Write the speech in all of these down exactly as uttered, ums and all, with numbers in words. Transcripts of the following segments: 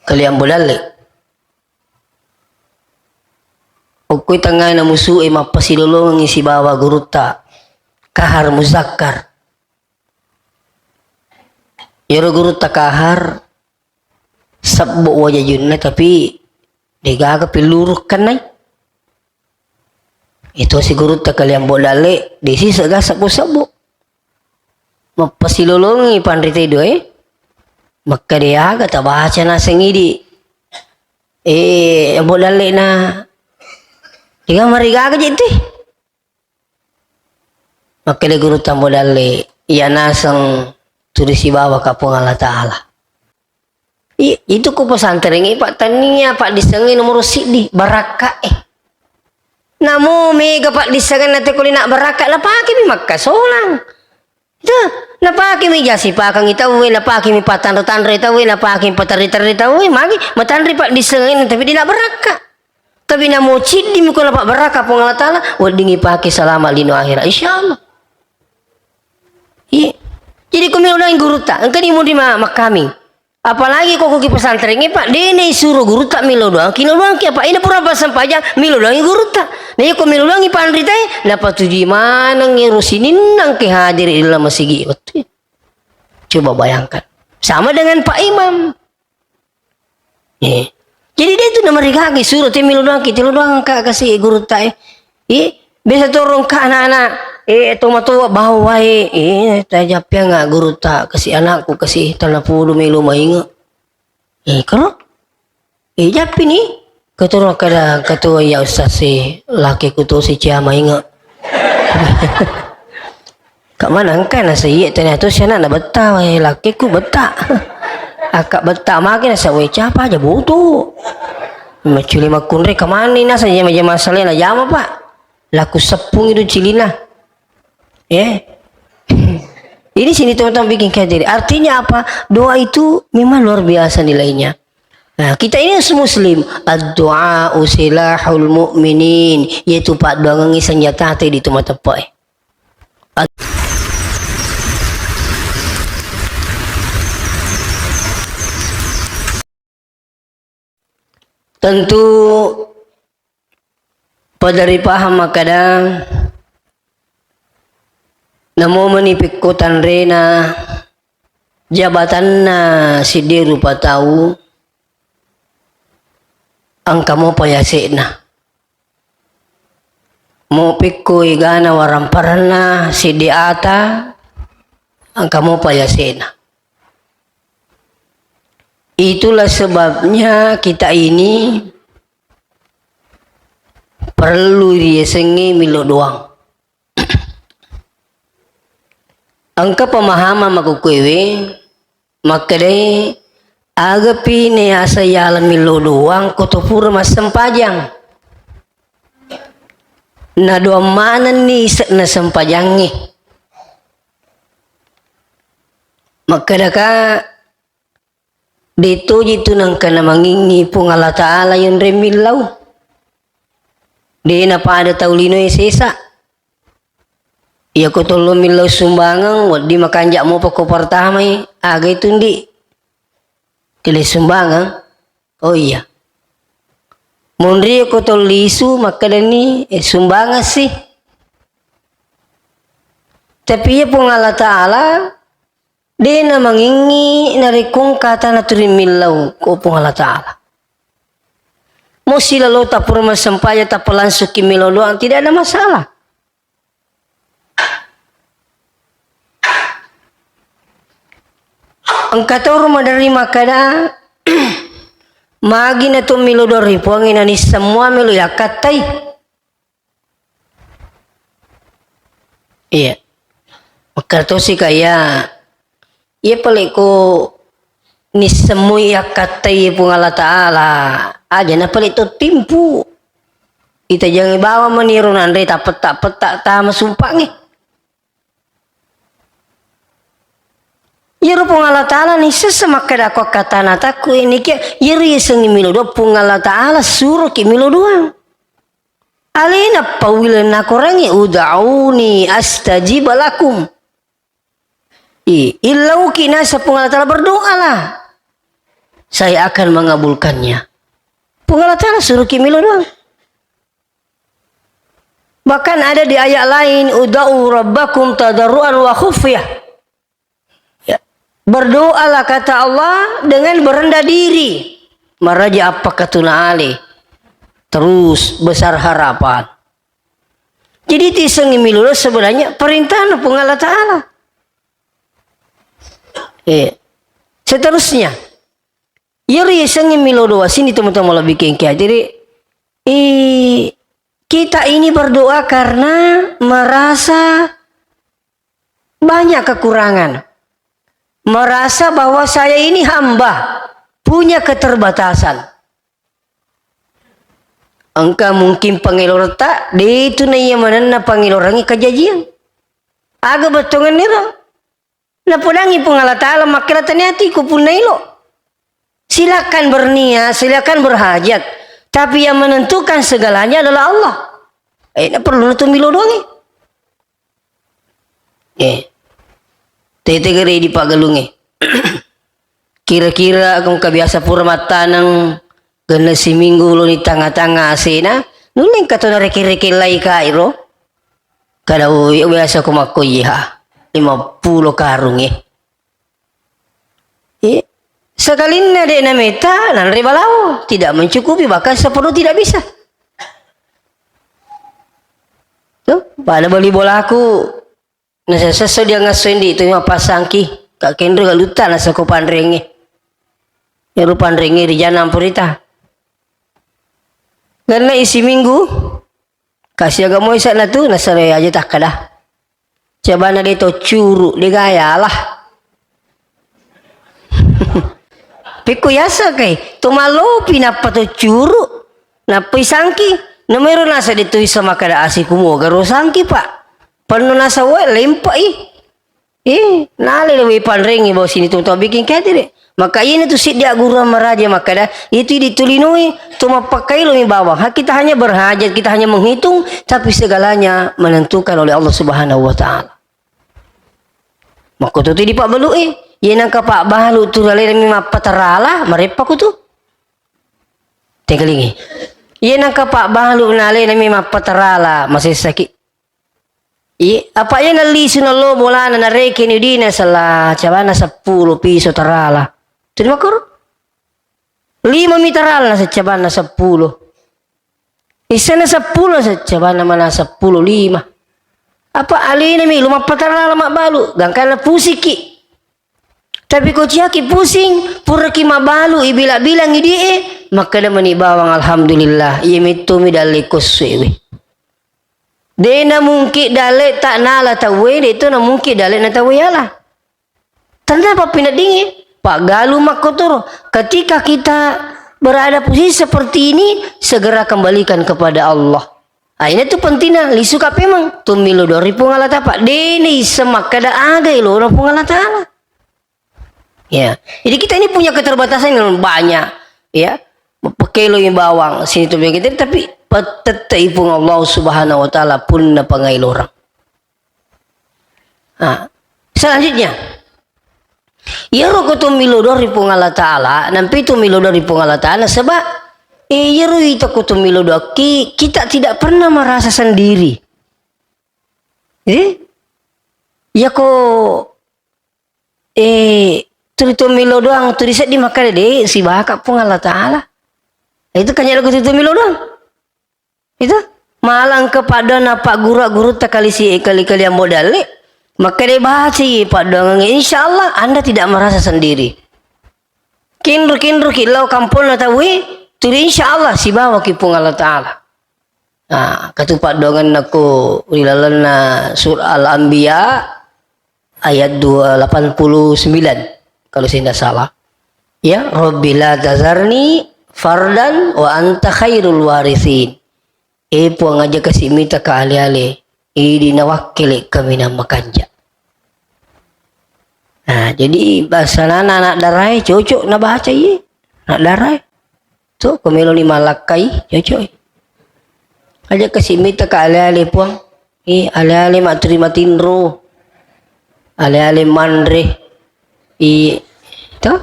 Kalian bodalle. Okkoi tengngae namusu'e mappasilolongengngi sibawa gurutta Kahar Muzakkar. Iyaro gurutta Kahar, sebbo wajajunna, tapi degaga pilluru kannai. Itosi gurutta kalian bodalle, desi sega sebbo-sebbo. Mappasilolongi panrite dua e. Makkeda aga tabaca naseng idi. Eh, bodalle na. Dega marigaga je te. Makkeda gurutta bodalle, iya naseng tuli sibawa ka Puang Allah Ta'ala. I-, itu ko pesantren e, Pak, tania paddissengnge nomoro siddi, barakka e. Namo mega paddissengenna te ko lina barakka, napakemi makkasolang. Itu, napakemi jasi pakangi tauwe, napakemi patanre-tanre tauwe, napakemi patanre-tanre tauwe, magi matanre paddissengenna tapi dina barakka. Tapi namo ciddimi ko napabbarakka Puang Allah Ta'ala, weddingi pake salama lino akhirat, insyaallah. Iya. Jadi ko melo doang gurutta, engka ni mundi ma-, makkaming. Apalagi ko ki pesantren e, Pak, de na isuro gurutta melo doang, kino doang ki apa? Ina pura passempajang, melo doang gurutta. Na iya ko melo doang panrita e, napatujui maneng ero sininna engka hadir di dalam masigi wettu. Coba bayangkan. Sama dengan Pak Imam. Eh. Jadi de tu namarigaga suro te melo doang ki, te lo doang ka kasi gurutta e. Eh, biasa torong ka anak-anak, eh, tomatoa bawa e, eh, tajappianga gurutta kasi anakku kasi tanapudu melo mainge. Eh, karo? Eh, jappi ni. Ketua kada ketua ya ustaz si laki kutu si cia mainge. Kak mana engka na seiye tanya tu si anak na betta wae laki ku betta. Aka betta magi na sawe capa aja butu. Maculi makunre kemana na saja maja masalah na jama pak. Laku sepung itu cilina. Ya. Ini sini teman-teman bikin kayak gini. Artinya apa? Doa itu memang luar biasa nilainya. Nah, kita ini muslim, ad-du'a silahul mu'minin, yaitu paddoangengngi senjata te di tu mateppe. Tentu pada ripahang makkeda, namo meni pekko tanrena jabatanna siddi rupa tau, engka mopa yase'na. Mo pekko egana waramparanna siddi ata, engka mopa yase'na. Itulah sebabnya kita ini perlu riasengnge melo doang. Engka pemahaman makkukkuewe makkedai, agapi neasa yala melo doang ko to pura massempajang. Na doang manenni ise'na sempajangnge. Makkedaka, de toji tu nengka namangingngi Puang Allah Ta'ala yonreng millau. De napada tau linoe sesa. Iyako tollo millau sumbangeng, wedding makanja mopa ko pertamai, aga itu ndi? Kele sumbangeng? Oh iya. Monri ko tollisu makkedani, eh, sumbangeng si. Tapi iya Puang Allah Ta'ala, de namangingngi narekko engka tana turi millau ko Puang Allah Ta'ala. Mo silalota pura massempajang tappa langsungki melo doang, tidak ada masalah. Engka toro maderri makkeda, magi na to melo doang ri Puangnge na nisseng mua melo yakkattai. Iya. Makkeda tosi ka iya, iya pale ko nissemmui yakkattai Puang Allah Ta'ala, aja na pale to timpu. Itajangi bawang mani ro nanre tapetta-petta tama sumpangnge. Iyaro Puang Allah Ta'ala ni sessa makkeda ko akkatana takku ini kia, iyaro yasengngi melo doang Puang Allah Ta'ala suroki melo doang. Alena pauwileng nakorangi, "Ud'auni astajib lakum." I, illauki nasa Puang Allah Ta'ala, berdoalah. saya akan mengabulkannya. Puang Allah Ta'ala suruh ki melo doang. Bahkan ada di ayat lain, "Ud'u rabbakum tadarruan wa khufyah." Ya. Berdoalah, kata Allah, dengan berendah diri. Maraja apakah tuna ale? Terus besar harapan. Jadi, itu isengngi melo doa sebenarnya perintah Puang Allah Ta'ala. Eh, seterusnya, iyaro isengngi melo doa sini, teman-teman, lebih kengkeng. Jadi, eh, kita ini berdoa karena merasa banyak kekurangan. Merasa bahwa saya ini hamba, punya keterbatasan. Engka mungkin pangeloretta, de tu naiya manenna pangelorangngi kajajiang. Aga bettuangenna ro? Napodangngi Puang Allah Ta'ala, makkeda taniati ku punna elo. Silakan berniat, silakan berhajat. Tapi yang menentukan segalanya adalah Allah. Eh, na perlu tu melo doangngi. Eh, tete gere di paggalungnge. Kira-kira engka biasa pura mattaneng, genne siminggu loni tangnga-tangnga asena, nulle engka to nareke-reke lai ka iro. Kada, "Oh, iya biasa ko makko iya, lima puluh karung, eh." Eh, sekalinna de nameta, nanre balawo, tidak mencukupi, bahkan sepenuh tidak bisa. Tuh, pada beli bolaku, nasesso dia ngasso indi tu mappassangki, ka kenro galutta nasako panrengnge. Ero panrengnge ri jana ampurita. Karena isi minggu, kasiaga moi sana tu, nasare aja takkada. Cabana de to curu, de gaya lah. Pekko yasa kai, to malopi nappa to curu, nappa isangki, nomero nasa de to isa makkada asi kumoga ro sangki, Pak. Penno nasa wae lempa i. Eh, nale le wae panrengngi bawa sini tu, to bikin kati de. Maka ini tu siddi agguruang maraja makkada, itu di tulinoi, to mappakkailo mi bawang. Ha, kita hanya berhajat, kita hanya menghitung, tapi segalanya menentukan oleh Allah Subhanahu wa Ta'ala. Makkutu tu di pabbalu e, ye nangka pabbalu tu lalena mi mappatarala, mareppa kutu. Tengkalingi. Ye nangka pabbalu nalena mi mappatarala, masessaki. Iye, apa ye nallisu nallo bolana, narekeni dina sala cabana seppulo piso tarala. Tuli makkoro? Lima mi tarala na saccabanna seppulo. Issenna seppulo saccabanna mana seppulo lima. Apa alena mi lumappa tarala mabbalu, gangkanna pusiki. Tapi ko ciaki pusing, puraki mabbalu, ibila-bilangi die, makkeda mani bawang, "Alhamdulillah, iye metto mi dalle kossoewe." De namungkin dalle ta nala tauwe, de to namungkin dalle na tauwe yala. Tanda pappineddingi, paggalu makkotoro. Ketika kita berada posisi seperti ini, segera kembalikan kepada Allah. Ah, ini tu pentingna, lisu ka pemeng, tummilo dori Puang Allah Ta'ala. De naisseng makkeda aga elona Puang Allah Ta'ala. Ya, jadi kita ini punya keterbatasan yang banyak, ya. Mappakeloi bawang sini tu kita, tapi petette Puang Allah Subhanahu wa Ta'ala punna pangailorang. Nah, selanjutnya, iyaro ko tummilo doa ri Puang Allah Ta'ala, nampi tummilo doa ri Puang Allah Ta'ala, sebab, eh, iyaro ita ko tummilo doa ki, kita tidak pernah merasa sendiri. Eh? Iya ko, eh, tuli tummilo doang, tuli seddi makkeda de sibaka Puang Allah Ta'ala. Itu kan iyaro ko tuli tummilo doang. Itu malang ke pada napa guru-guru takali si kali-kali ambo dalle. Makkeda baca paddongengnge, insya Allah Anda tidak merasa sendiri. Kinru-kinru ki lao kamponna tauwe, tuli insya Allah sibawa ki Puang Allah Ta'ala. Nah, katu paddongenna ko ri lalenna surah Al-Anbiya ayat dua, delapan puluh sembilan, kalau saya tidak salah. Ya, "Rabbi la tazarni fardan wa anta khairul warithin." Eh, Puang, aja kasi mita ka ale-ale, idi nawakkele kaminang makanja. Nah, jadi bahasa nana anak darai cocok nabaca iye. Anak darai. Tuh, ko meloni malakkai, cocok. Aja kasi mita ka ale-ale, Puang. Eh, ale-ale matturi matinro. Ale-ale manre. I, to?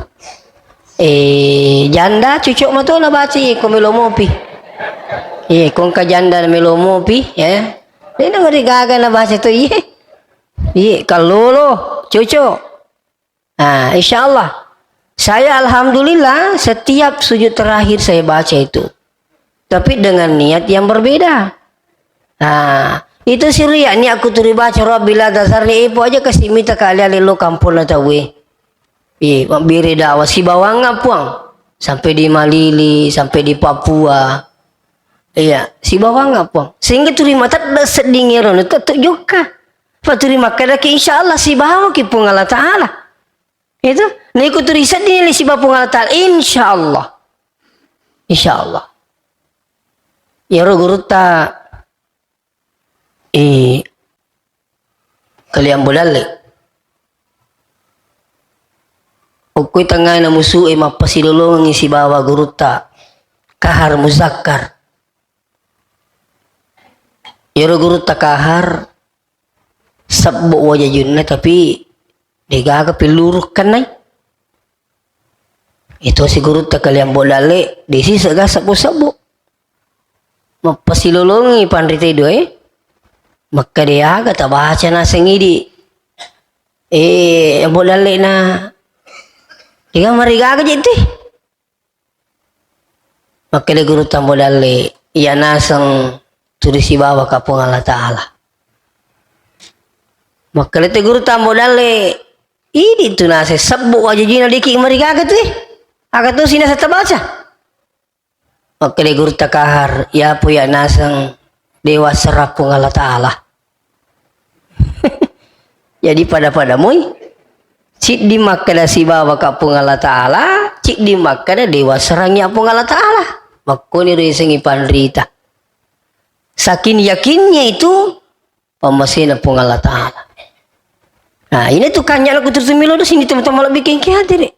Eh, Janda cocok mato nabaca iye ko melo mopi. Iye, ko engka janda melo mopi, ya. Dena marigaga nabaca to iye. Iye, kallolo cocok. Ah, insya Allah. Saya alhamdulillah setiap sujud terakhir saya baca itu. Tapi dengan niat yang berbeda. Ah, itu sirri ya, niat ku turi baca Rabbi la tazarni, eh, po aja kasi mita kali ale lo kampung na tauwe. Iya, mabbere dakwah sibawangnga Puang. Sampai di Malili, sampai di Papua. Iya, sibawangnga Puang. Sehingga turi matedde sedding ero, tettu jokka. Fa turi makkedaki, insya Allah sibawaki Puang Allah Ta'ala. Itu, niku turi sedding le sibawa Puang Allah Ta'ala, insya Allah. Insya Allah. Iyaro gurutta, eh, Kaliang Bodalle. Okkoi tengngae namusu'e mappasilolongengngi sibawa gurutta Kahar Muzakkar. Iyaro gurutta Kahar sebbo wajajunna, tapi degaga pelluru kannai. Itosi gurutta Kaliang Bodalle, desi sega sebbo-sebbo. Mappasilolongi panrita dua e. Makkeda aga tabaca naseng idi. Eh, Ambo Dalle na. Dega marigaga je te. Makkeda gurutta Ambo Dalle, iya naseng turi sibawa ka Puang Allah Ta'ala. Makkeda te gurutta Ambo Dalle, idi tu naseng sebbo wajajina deki marigaga tu e. Aga tosi naseng tabaca. Makkeda gurutta Kahar, iyapo iya naseng dewa serra Puang Allah Ta'ala. Jadi pada-pada moi. Ciddi makkeda sibawa ka Puang Allah Ta'ala, ciddi makkeda dewa serangi Puang Allah Ta'ala. Makkoni risengi panrita. Saking yakinnya itu, pammasena Puang Allah Ta'ala. Nah, ina tu kanya' ku terus melo do sini teman-teman lebih kengki hati deh.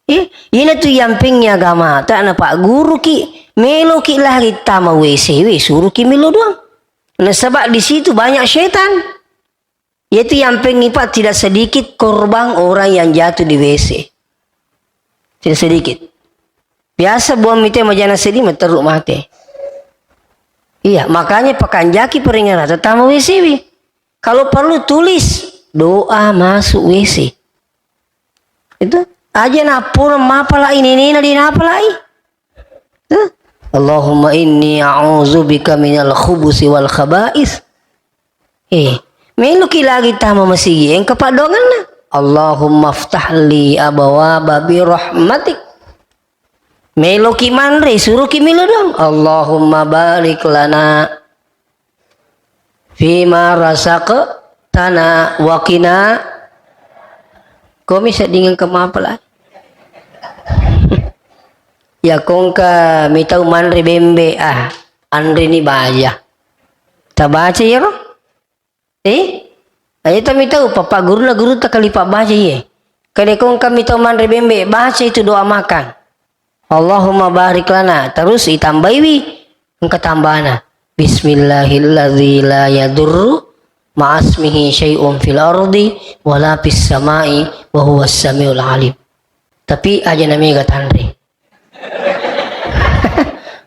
Eh, ina tu yampengnya agama, tak na pak guru ki, melo ki lagi tama W C W, suruh ki melo doang. Nasaba di situ banyak setan. Yaitu yampeng ipa tidak sedikit korban orang yang jatuh di W C. Tidak sedikit. Biasa buang mite majana sedih, meteruk mate. Iya, makanya pakanjaki peringatan tama W C W. Kalau perlu tulis doa masuk W C. Itu aja napura mapalai nenena di napalai. Tuh. Allahumma inni a'udzubika minal khubusi wal khaba'is. Eh, meloki lagi tama masigi, engka paddoangenna. Allahumma ftah li abwaba bi rahmatik. Meloki manre, suruki melo doang. Allahumma barik lana fima razaqtana wa qina. Komi sedding engka mapala. Ya kongka mitau manre bembe, ah, anre ni baja. Tabaca iyaro? Eh? Aja tami tau, papa guruna guru takali pabbaca iye. Kade kongka mitau manre bembe, baca itu doa makan. Allahumma barik lana. Terus itambaiwi engka tambana. Bismillahilladzi la yadurru ma'asmihi syai'un fil ardi wala fis sama'i wa huwas samiul alim. Tapi aja namega tanre.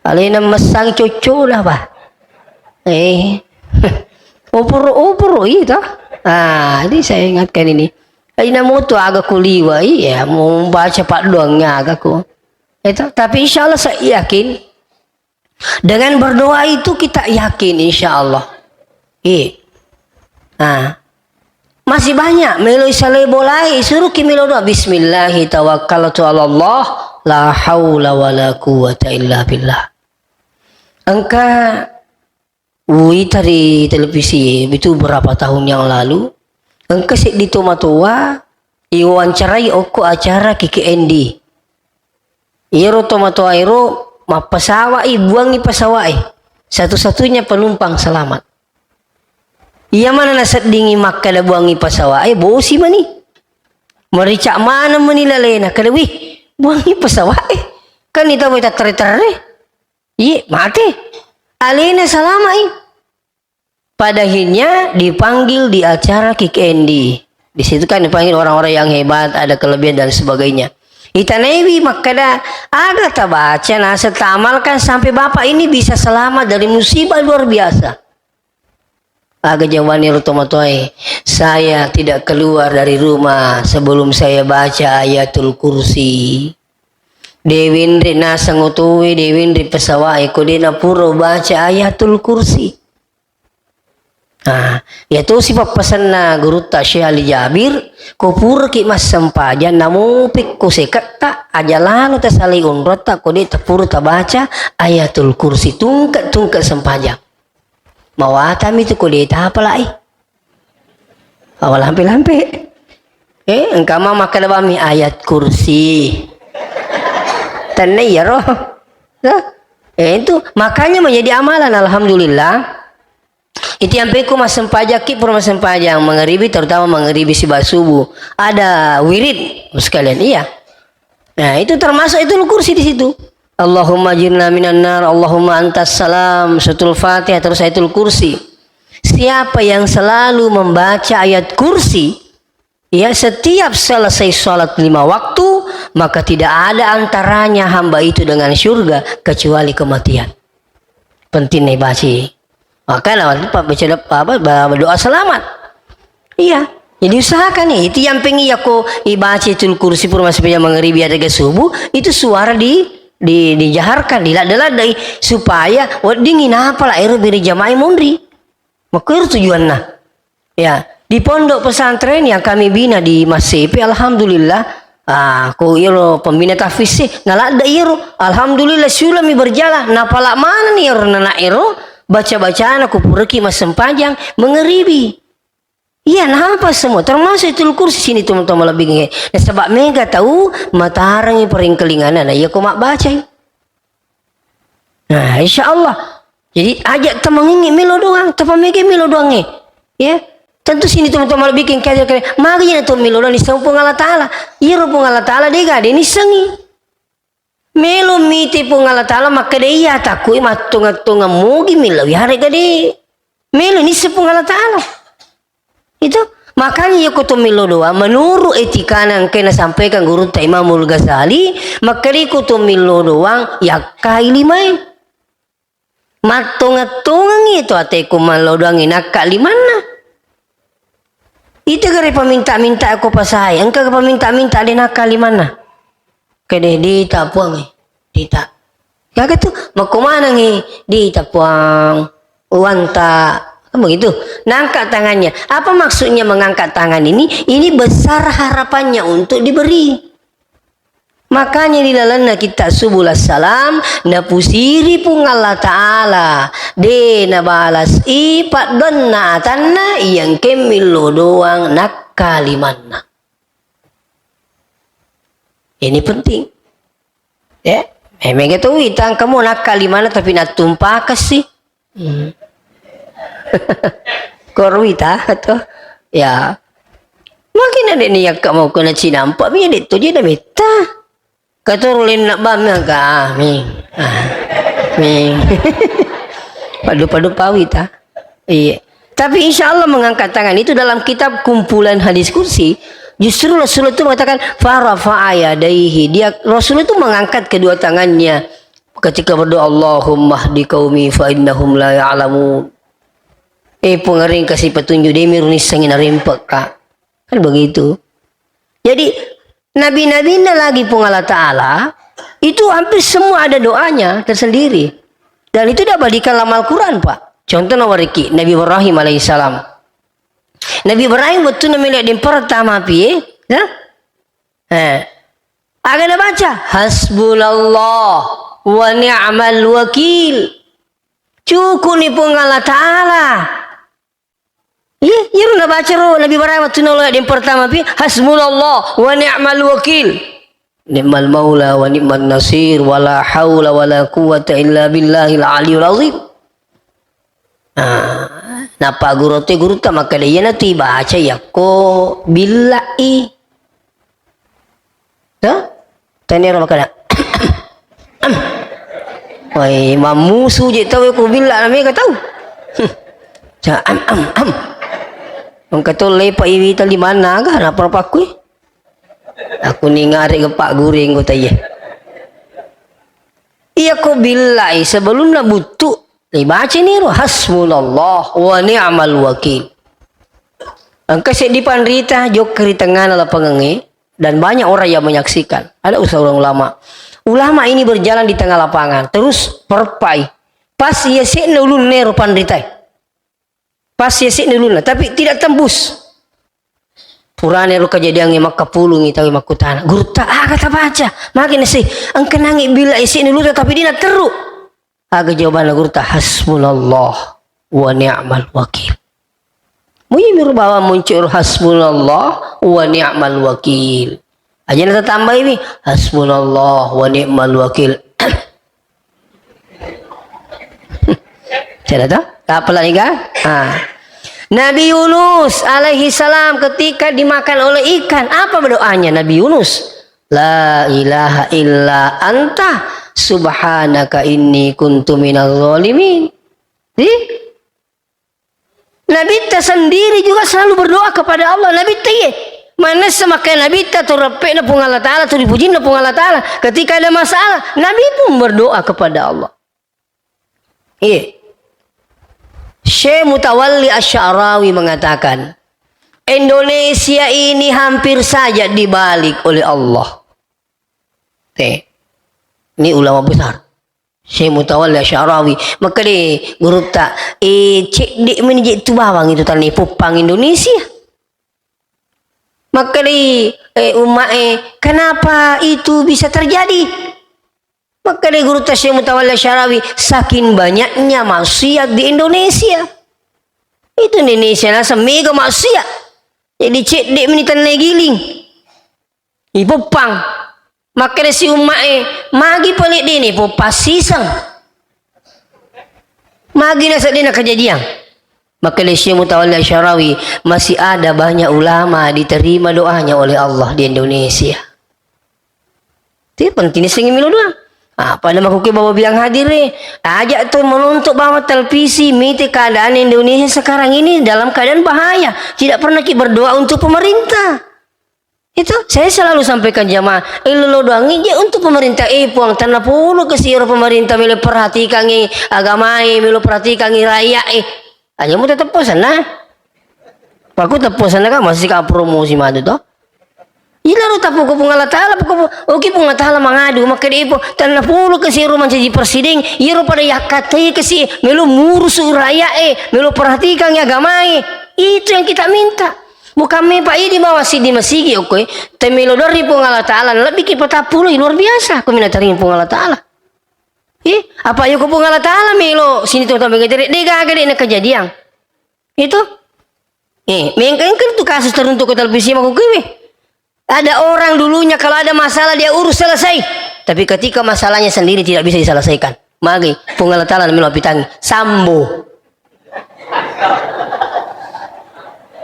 Alena messang coccoda, Pak. Eh. Oporo-oporo itu. Ah, ini saya ingatkan ini. Aina moto aga kuliwa, iya, mau baca paddoang aga ku. Itu, tapi insya Allah saya yakin dengan berdoa itu kita yakin insya Allah. Iya. Nah, masih banyak melo isalai bolai, suruh ki melo doa. Bismillahi tawakkaltu ala Allah, la haula wala quwwata illa billah. Engka uita ri televisi itu berapa tahun yang lalu, engka seddi tomatoa iwawancarai okko acara K K N D. Iyaro tomatoa ero mappasawa'i, buangi pasawae. Satu-satunya penumpang selamat. Iya mana naseddingi makkada buangi pasawae, bosi mani. Merica maneng mani lalena, kada, "Wih, buangi pasawae." Kan ita weta terre-terre. Iye, mate. Alena salama'i. Pada akhirnya dipanggil di acara K K N D. Di situ kan dipanggil orang-orang yang hebat, ada kelebihan dan sebagainya. Itanaiwi makkeda, aga tabaca naseng taamalkan sampai bapak ini bisa selamat dari musibah luar biasa. Aga jawabanna ro tomatoae, saya tidak keluar dari rumah sebelum saya baca Ayatul Kursi. De wenre naseng otoe, de wenre pesawat e, ko de napura baca Ayatul Kursi. Nah, iya tosi pappasenna gurutta Syekh Ali Jabir, ko puraki massempajang, namo pekko seketta, aja lalo tasalai onrotta, ko de tapura tabaca Ayatul Kursi, tungke-tungke sempajang. Mawatami tu ko de tapalai. Awa lampe-lampe. Eh, engka ma makkeda bami Ayat Kursi. Tenne iyaro. Nah, eh, itu makanya menjadi amalan, alhamdulillah. Itu yang peko massempajakki, pura massempajang mangaribi, terutama mangaribi siba subuh. Ada wirid sekalian, iya. Nah, itu termasuk itu kursi di situ. Allahumma ajirna minan nar, Allahumma antas salam, Suratul Fatihah, terus Ayatul Kursi. Siapa yang selalu membaca Ayat Kursi, ya, setiap selesai sholat lima waktu, maka tidak ada antaranya hamba itu dengan surga kecuali kematian. Penting nih baca. Makanya waktu Pak baca doa, apa, ba-, doa selamat. Iya. Jadi usahakan nih, itu yang pengen ya ko ibaca Ayatul Kursi pura massempajang mangaribi ada ke subuh, itu suara di, di, dijaharkan, diladde-laddei, supaya weddingi napa la ero beri jamaah monri. Makkuero tujuanna. Ya, di pondok pesantren yang kami bina di Massepe, alhamdulillah, ah, ko iyaro pembina tahfiz e, naladde iyaro, alhamdulillah, sulami berjalan, napala manenni iyaro nana ero, baca-bacana ko puraki massempajang, mengeribi. Iya, napa semua, termasuk itu kursi sini teman-teman lebih. Nasaba mega tau matarangi paringkelingana, na iya ko mabbacai. Nah, insya Allah. Jadi, aja temengengi melo doang, tapa mega melo doang e. Ya, tentu sini teman-teman lebih kaya, kaya, magi na to melo doang, niseng Puang Allah Ta'ala. Iyaro Puang Allah Ta'ala dega, de nissengi. Melo mite Puang Allah Ta'ala, makkeda iya takui mattonga-tonga mogi melo, ya, harega de. Melo nisseng Puang Allah Ta'ala. Itu makanya iya ko to melo doang, menurut etikana engka nasampaikan gurutta Imamul Ghazali, makkeda ko to melo doang yakkai limae. Mattonga-tongangi to ate ko melo doang nakka limanna. Itu gare paminta-minta ko pasai, engka paminta-minta de nakka limanna. Kede dita Puang, dita. Gaga tu, makko manengi dita Puang, uwanta. Kan begitu. Nangka tangannya. Apa maksudnya mengangkat tangan ini? Ini besar harapannya untuk diberi. Makanya di lalenna kitta Subul Salam, napusiri Puang Allah Ta'ala, de nabalas i paddonna atanna, iya engka millo doang nakka limanna. Ini penting. Ya, eh, mega tu wita engka mo nakka limanna tapi nattumpakessi. Hmm. Koro wita to. Ya. Mungkin ada ni yakka mau kena cinampak, tapi dia tu dia dah meta. Katoro lenna bam, aga, ah, ming. Ah, ming. Padu-padu pawi ta. Iya. Tapi insya Allah mengangkat tangan itu dalam kitab kumpulan hadis kursi, justru Rasulullah itu mengatakan, "Farafa'a yadaihi." Dia, Rasulullah itu mengangkat kedua tangannya ketika berdoa, "Allahumma hdi qaumi fa innahum la ya'lamun." Eh, Puang, ring kasih petunjuk, de miru nissengi narempekka. Kan begitu. Jadi, nabi-nabinna lagi Puang Allah Ta'ala, itu hampir semua ada doanya tersendiri. Dan itu dia balikan dalam Al-Quran, Pak. Contohnya wariki, Nabi Ibrahim alaihissalam. Nabi Ibrahim waktu namanya yang pertama, piye? Ya? Eh. Aga nabaca? Hasbunallah wa ni'mal wakil. Cukup ni Puang Allah Ta'ala. Iya, iyaro nabaca ro Nabi Ibrahim wattunna lo yang pertama pi, "Hasbunallah wa ni'mal wakil. Ni'mal maula wa ni'man nasir, wa la haula wa la quwwata illa billahil aliyul azim." Nah, nappa guru te gurutta makkeda, "Iyana tu ibaca yakko billa'i." Hah? Tania ro makkeda. Wai, mammusu je tau ko billa na mega tau. Ca am am am. Engka to lepa iwi tali manna aga, napa pakkui? Aku ningarek ke Pak Guru anggota iye. Iya ko billai sebelumna buttu, ibacani ro hasbunallah wa ni'mal wakil. Engka seddi panrita jokka ri tengngana lapangengnge, dan banyak orang yang menyaksikan. Ada seorang ulama. Ulama ini berjalan di tengah lapangan, terus perpai. Pas iya sekna ulunna ero panritae. Pas iya sekna ulunna, tapi tidak tembus. Purana ero kejadiangnge makkapulungi tauwe makkutana, "Gurutta, aga tabaca?" Magi nasi, engka nangi bila iya sekna ulunna, tapi dina terru. Aga jawabanna gurutta? "Hasbunallah wa ni'mal wakil." Mui miru bawang muncul hasbunallah wa ni'mal wakil. Aja na tatambai mi, "Hasbunallah wa ni'mal wakil." Sudah toh? Apa lagi kan? Ah. Nabi Yunus alaihi salam ketika dimakan oleh ikan, apa berdoanya Nabi Yunus? "La ilaha illa anta subhanaka inni kuntu minaz zalimin." Di? Nabitta sendiri juga selalu berdoa kepada Allah. Nabitta iye. Manessa makanya Nabitta tu reppe'na Puang Allah Ta'ala, tu dipujinna Puang Allah Ta'ala. Ketika ada masalah, Nabi pun berdoa kepada Allah. Iya. Syekh Mutawalli Asy'arawi mengatakan, Indonesia ini hampir saja dibalik oleh Allah. Teh. Ini ulama besar. Syekh Mutawalli Asy'arawi. Makkeda gurutta, eh, cedde meni je tu bawang itu tanah poppang Indonesia. Makkeda, eh, umma'e, kenapa itu bisa terjadi? Makkeda gurutta Syekh Mutawalli Asy'arawi, saking banyaknya maksiat di Indonesia. Itu Indonesia naseng mega maksiat. Jadi cedde meni tanna giling. Ipoppang. Makkeda si umma'e, magi pale dene poppang siseng. Magi naseddena kejadian. Makkeda Syekh Mutawalli Asy'arawi, masih ada banyak ulama diterima doanya oleh Allah di Indonesia. Itu penting sing melo doang. Ah, pada makuke bawa biang hadir eh. Ajak tuh menonton bawa televisi, mite keadaan Indonesia sekarang ini dalam keadaan bahaya. Tidak pernah ki berdoa untuk pemerintah. Itu, saya selalu sampaikan jamaah, eh, lo doang je untuk pemerintah, eh, Puang, tanna polo ke siero pemerintah melo perhatikangi agamae, melo perhatikangi rakyat eh. Aja mu tetep posanna. Paku teppo sana kan masih ka promosi madu to. Ila ro tapu ko Puang Allah Ta'ala, ko oke Puang Allah Ta'ala mangadu, makkeda ipo, tanna polo ke siero mancaji presiden, iyaro pada yakkatai ke si melo murusu rakyat eh, melo perhatikangi agamae. Itu yang kita minta. Bukan me Pak idi bawa sidi masigi okkoe, temelo dari Puang Allah Ta'ala, lebih ki patappulo, luar biasa, ko mina taring Puang Allah Ta'ala. Eh, apa yo ko Puang Allah Ta'ala melo sini to tambe gajere, de gaga de na kejadian. Itu. Eh, mengka engka tu kasus teruntuk ke televisi makukiwi. Ada orang dulunya kalau ada masalah dia urus selesai. Tapi ketika masalahnya sendiri tidak bisa diselesaikan. Magi, Puang Allah Ta'ala melo pitangi. Sambo.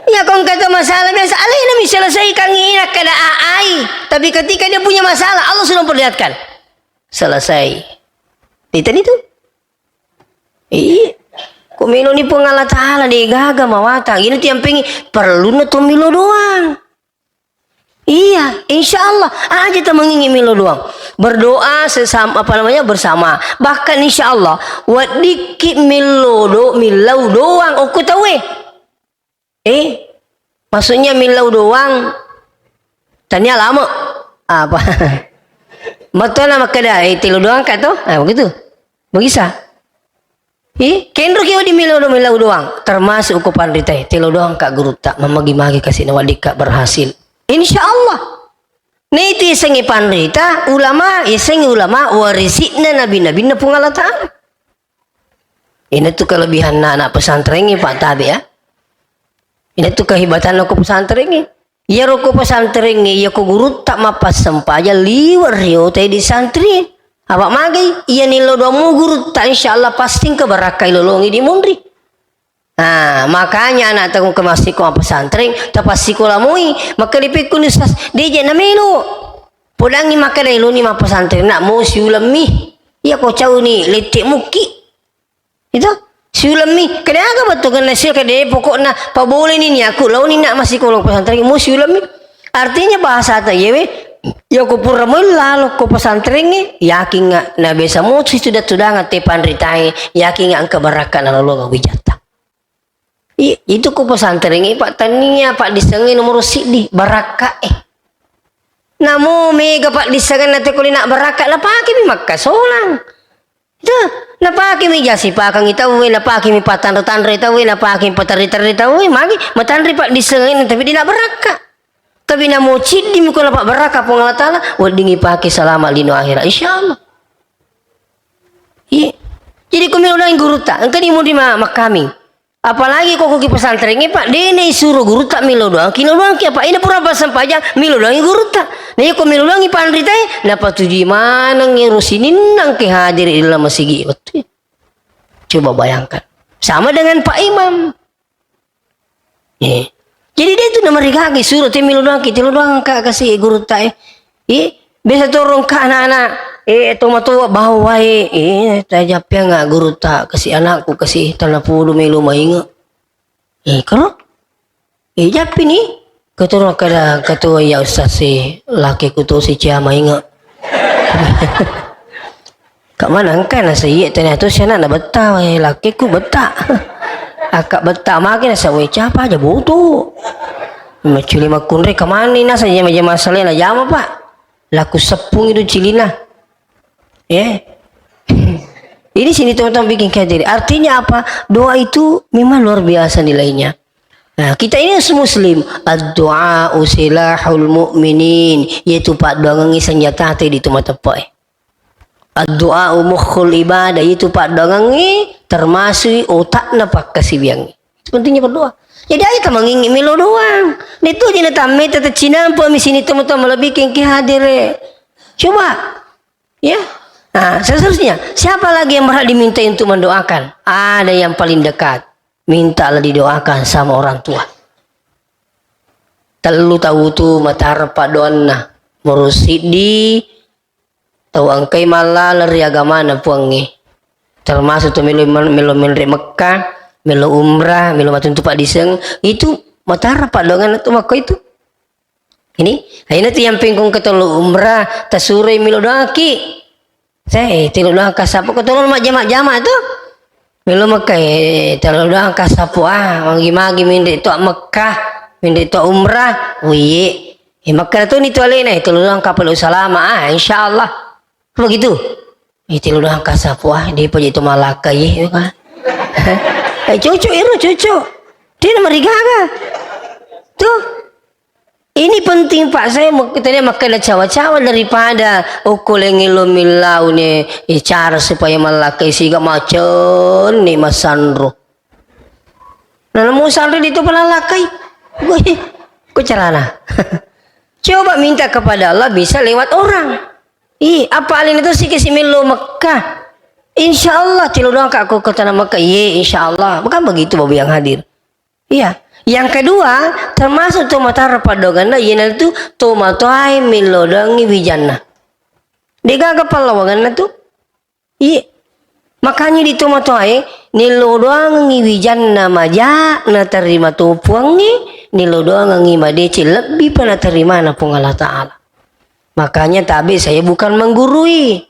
Ya, kong kata masalah biasa, alena mi selesaikan ina kada ai. Tapi ketika dia punya masalah, Allah sudah memperlihatkan. Selesai. Itu itu. Iya. Ko meloni Puang Allah Ta'ala de gaga mawatang. Ini tiang pengi perlu na to melo doang. Iya, insya Allah. Aja temengingi melo doang. Berdoa sesama, apa namanya, bersama. Bahkan insya Allah, waddikki melo do, millau doang okko tauwe. Eh, maksudnya millau doang. Tania lama. Apa? Matona makkeda, eh, telo doang ka to? Ah, begitu. Begisa. Eh, kenro ki odi millau do, millau doang. Termasuk ko panrita, eh, telo doang ka gurutta. Mamagi-magi kasi na waddikka berhasil. Insya Allah. Nah, itu yasengnge panrita, ulama, yasengnge ulama, warisi'na nabi-nabinna Puang Allah Ta'ala. Ini tu kelebihanna anak pesantrengnge, Pak Tabe, ya. Ini tu kehebatanna ko pesantrengnge. Iyaro ko pesantrengnge, iya ko gurutta mappassempajang liwe' rio te di santri. Apa magai? Iya nillo doammu gurutta, insya Allah pasti engka barakka ilolongi di munri. Nah, makanya anak taung ke masiko pesantren, tapassikola moi. Maka dipikku ni Ustaz, deje na melo. Podangi maka dai loni mapesantren, nak mo siulemmi. Iya ko cauni lette mukki. Itu, siulemmi. Kede aga bettukenna sia kede pokokna paboleni ni aku laoni nak masikola pesantren mo siulemmi. Artinya bahasa ta yewe, ya ko pura moi lalo ko pesantrengnge, yakinga na biasa mo tudang-tudangeng te panritae, yakinga engka barakka nalolongeng wijatta. I-, itu ko pesantrengnge, Pak, tania paddissengnge nomoro siddi, barakka e. Namo mega paddissengenna te ko lina barakka, napakemi makkasolang. Tuh, napakemi jasipakengngi tauwe, napakemi patanre-tanre tauwe, napakemi paterri-terri tauwe, magi matanre paddissengenna, tapi dina barakka. Tapi namo ciddi mi ko napabbarakka Puang Allah Taala, weddingngi pake salama lino akhirat, insyaallah. Iya. Jadi ko melo doangngi gurutta, engka ni muri ma-, makkaming. Apalagi ko ko ki pesantrengnge, Pak, de naisuro gurutta melo doang, ki lo doang ki apa? Ina pura passempajang, melo doangngi gurutta. Na iya ko melo doangngi panritae, napatujui maneng ero sininna engke hadir di dalam masigi wettu. Coba bayangkan. Sama dengan Pak Imam. Eh. Jadi de tu namarigaga suro te melo doang ki, te lo doang ka kasi gurutta e. Eh, biasa torong ka anak-anak, eh, tomatoa bawa e, eh, tajappiang gurutta kasi anakku kasi tanapudu melo mainge. Eh, karo? Eh, jappi ni. Ketua kada, ketua ya ustaz si laki kutu si cia mainge. Kak mana engka nasa iye tanya tu si anak na betta wae laki ku betta. Aka betta maki nasa wae capa aja boto. Maculi makunre kemana nasa jama-jama salena jama, Pak. Laku sepung itu cilina. Ya. Ini sini teman-teman bikin kayak diri. Artinya apa? Doa itu memang luar biasa nilainya. Nah, kita ini harus muslim. Ad-du'a silahul mu'minin. Yaitu paddoangengngi senjata te di tu mateppe. Ad-du'a mukhul ibadah. Yaitu paddoangengngi termasuk otakna pakkasiwiangngi. Itu pentingnya berdoa. Jadi aja tamangingi melo doang. Itu jina tamme tetap cinampu mi sini teman-teman lebih kengki hadire. Coba. Ya. Nah, seterusnya, siapa lagi yang berhak diminta untuk mendoakan? Ada yang paling dekat. Mintalah didoakan sama orang tua. Tellu tau tu matareppa doanna. Murusidi tau engkai mallaleng ri agamana Puangnge. Termasuk tu melo, melo menre Mekka, melo umrah, melo matuntu paddiseng, itu matareppa doanna tu makko itu. Ini, aina tu yang pingkung ketelu umrah, tasuroi melo doangki. Sai, telo doang kasappo ketelu majjama-jama tu. Melo Mekka, eh, telo doang kasappo, ah, magi-magi mende to Mekka, mende to umrah, wiye. Eh, Mekka tu ni tu alena, eh, telo doang kapal salama, ah, insyaallah. Begitu. Eh, telo doang kasappo, ah, di paja itu malaka, ye, ya kan? Eh, cucu, iru, cucu. Dia nama rigaga. Tuh. Ini penting, Pak. Saya mau kita dia makan cawa-cawa daripada okko lengelo millaune, eh, cara supaya malakkai siga macenne masanro. Nah, mau sanro di tu pernah lakai. Ku carana. Coba minta kepada Allah bisa lewat orang. Ih, apa alin itu sih kasi melo Mekah. Insya Allah, telo doang kak ko ke tanah Mekah. Iye, insya Allah. Bukan begitu, Bapak yang hadir. Iya. Yang kedua, termasuk to matara paddoangenna, iyanaritu to matoae millo doangngi wijanna. Degaga pallawangenna tu? Iya. Makanya di to matoae, nillo doangengngi wijanna maja, naterima to puangnge, nillo doangengngi madeceng, lebbi pa naterimana Puang Allah Ta'ala. Makanya tabe saya bukan menggurui.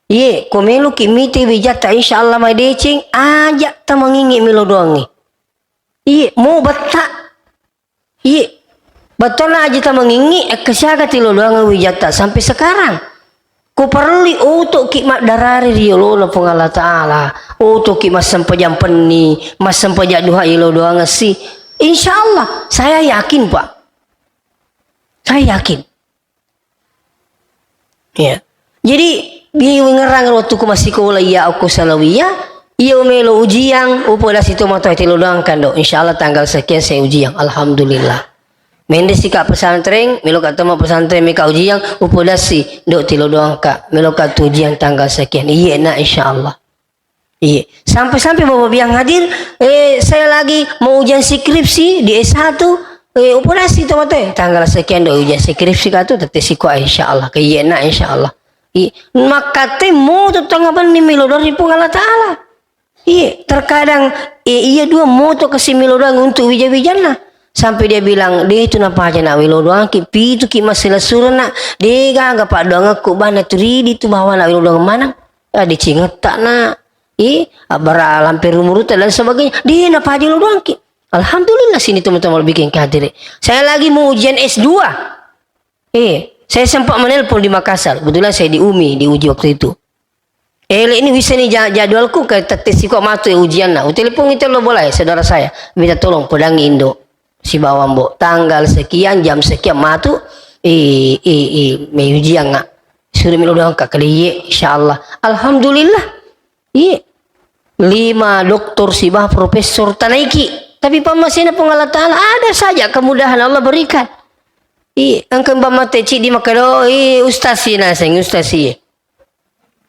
Iye, ko meloki mite wijatta, insya Allah madeceng, aja tamangingi milo doangngi. Iye, mo betta. Iye, bettona aja tamangingi, ekkasiaga tilo doang wijatta sampai sekarang. Ko parelli otoki maddarari ri yolona Puang Allah Ta'ala, otoki massempajang penni, massempajang duha yolo doang si. Insya Allah, saya yakin, Pak. Saya yakin. Ya. Jadi, biwingerang waktu ku masikola iya okko sanawiyah, iya melo ujian, upodasi to matoa telo doang kando. Insya Allah tanggal sekian saya ujian. Alhamdulillah. Mende sika pesantren, melo ka toma pesantren meka ujian, upodasi do telo doang ka. Melo ka tu ujian tanggal sekian. Iya, nah, insya Allah. Iya. Sampai-sampai Bapak yang hadir, eh, saya lagi mau ujian skripsi di S satu, eh, upodasi to matoa, tanggal sekian do ujian skripsi ka tu, tette siko, insya Allah. Ke iya, nah, insya Allah. Iya. Maka te moto tengah benih milo dari Puang Allah Ta'ala. Iya. Terkadang, eh, iya dua moto kasi milo doang untuk wija-wijanna. Sampai dia bilang, "De' tu napaja na' welo doangki, pitu ki masselesureng na', de' gaga paddoangekku bana tu ridi tu bawa na' welo doang manang." Ah, decengetta na'. Eh, abbara lampe rumurutta dan sebagainya. De' napaja welo doangki. Alhamdulillah sini teman-teman bikin kadir. Saya lagi mau ujian S dua. Eh, saya sempat menelpon di Makassar. Kebetulan saya di umi, diuji waktu itu. Eh, le, ini bisa nih ja-, jadwalku ke tette siko matu ya ujian na. Utelepon itu lo boleh, saudara saya. Minta tolong pedangi Indo. Sibawa Mbok. Tanggal sekian, jam sekian matu. Eh, eh, eh, me ujian nggak? Suruh melo doang kak kali ye, insyaallah. Alhamdulillah. Iya. Lima doktor sibawa profesor tanaiki. Tapi pammasena Puang Allah Ta'ala, ada saja kemudahan Allah berikan. Iya, engka bamma teci di makkeda, "Eh, ustaz si naseng, ustaz si."